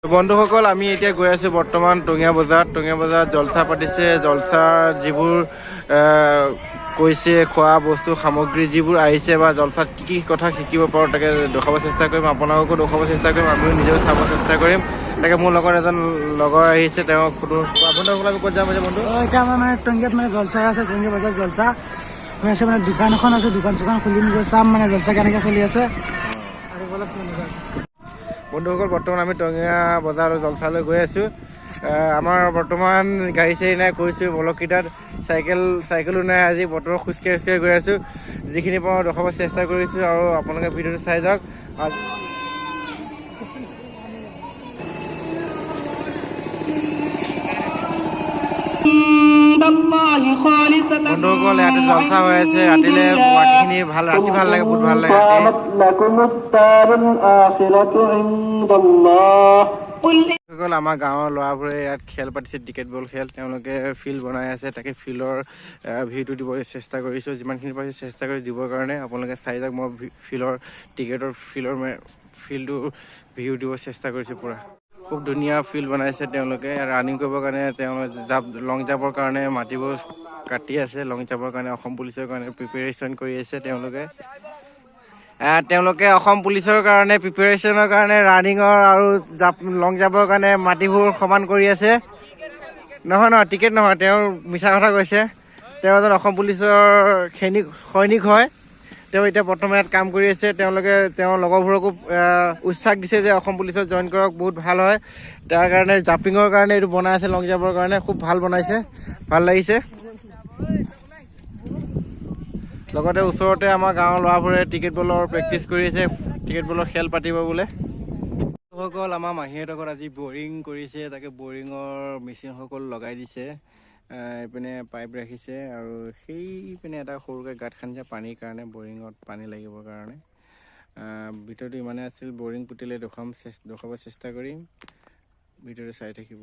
বন্ধুসকল, আমি এতিয়া গৈ আছো বৰ্তমান টঙীয়া বজাৰত। টঙীয়া বজাৰত জলচা পাতিছে। জলচাৰ যিবোৰ কৈছে, খোৱা বস্তু সামগ্ৰী যিবোৰ আহিছে বা জলচাত কি কি কথা শিকিব পাৰোঁ, তাকে দেখুৱাব চেষ্টা কৰিম। আপোনালোককো দেখুৱাব চেষ্টা কৰিম, আমিও নিজেও চাব চেষ্টা কৰিম। তাকে মোৰ লগত এজন লগৰ আহিছে, তেওঁক সোধোঁ। বন্ধুসকল, আমি ক'ত যাম এতিয়া বন্ধু? এতিয়া আমাৰ মানে টংগীয়াত মানে জলচা আছে। টংগীয়া বজাৰত জলচা হৈ আছে। মানে দোকান এখন আছে, দোকান চোকান খুলিম, গৈ চাম মানে জলচা কেনেকৈ চলি আছে আৰু বলক মানে যাওঁ। বন্ধুসকল, বৰ্তমান আমি টঙীয়া বজাৰ জলচালৈ গৈ আছোঁ। আমাৰ বৰ্তমান গাড়ী চাড়ী নাই, কৈছোঁ বলককেইটাত চাইকেলো নাই। আজি বতৰ খোজকাঢ়ি খোজকাঢ়ি গৈ আছোঁ। যিখিনি পাৰোঁ দেখাব চেষ্টা কৰিছোঁ আৰু আপোনালোকে ভিডিঅ'টো চাই যাওক। বন্ধুসকল, ইয়াতে জলচা হৈ আছে। ৰাতিলে বাকীখিনি ভাল, ৰাতি ভাল লাগে, বহুত ভাল লাগে ৰাতি। لكم الدار الآخرة عند الله। সকল আমাৰ গাঁৱৰ ল'ৰাবোৰে ইয়াত খেল পাতিছে, ক্ৰিকেট বল খেল। তেওঁলোকে ফিল্ড বনাই আছে, তাকে ফিল্ডৰ ভিউটো দিব চেষ্টা কৰিছোঁ। যিমানখিনি পাৰিছোঁ চেষ্টা কৰি দিবৰ কাৰণে। আপোনালোকে চাই যাওক, মই ফিল্ডৰ ক্ৰিকেটৰ ফিল্ডৰ ফিল্ডটোৰ ভিউ দিব চেষ্টা কৰিছোঁ পূৰা। খুব ধুনীয়া ফিল্ড বনাইছে তেওঁলোকে। ৰানিং কৰিবৰ কাৰণে তেওঁলোকে জাপ, লং জাম্পৰ কাৰণে মাটিবোৰ কাটি আছে। লং জাম্পৰ কাৰণে, অসম পুলিচৰ কাৰণে প্ৰিপেৰেশ্যন কৰি আছে তেওঁলোকে। তেওঁলোকে অসম পুলিচৰ কাৰণে প্ৰিপেৰেশ্যনৰ কাৰণে ৰানিঙৰ আৰু জাপ, লং জাম্পৰ কাৰণে মাটিবোৰ সমান কৰি আছে। নহয় নহয়, টিকেট নহয়, তেওঁ মিছা কথা কৈছে। তেওঁ এজন অসম পুলিচৰ সৈনিক হয়। তেওঁ এতিয়া বৰ্তমান ইয়াত কাম কৰি আছে। তেওঁলোকে তেওঁৰ লগৰবোৰকো উৎসাহ দিছে যে অসম পুলিচত জইন কৰক, বহুত ভাল হয়। তাৰ কাৰণে জাম্পিঙৰ কাৰণে এইটো বনাই আছে, লং জাম্পৰ কাৰণে খুব ভাল বনাইছে, ভাল লাগিছে। লগতে ওচৰতে আমাৰ গাঁৱৰ ল'ৰাবোৰে ক্ৰিকেট বলৰ প্ৰেক্টিচ কৰি আছে, ক্ৰিকেট বলৰ খেল পাতিব বোলে। সকল আমাৰ মাহীহঁতৰ ঘৰত আজি বৰিং কৰিছে, তাকে বৰিঙৰ মেচিনসকল লগাই দিছে। এইপিনে পাইপ ৰাখিছে আৰু সেইপিনে এটা সৰুকৈ গাঁত খান্দিছে পানীৰ কাৰণে, বৰিঙত পানী লাগিবৰ কাৰণে। ভিতৰটো ইমানেই আছিল। বৰিং পুতিলে দেখুৱাব চেষ্টা কৰিম, ভিতৰটো চাই থাকিব।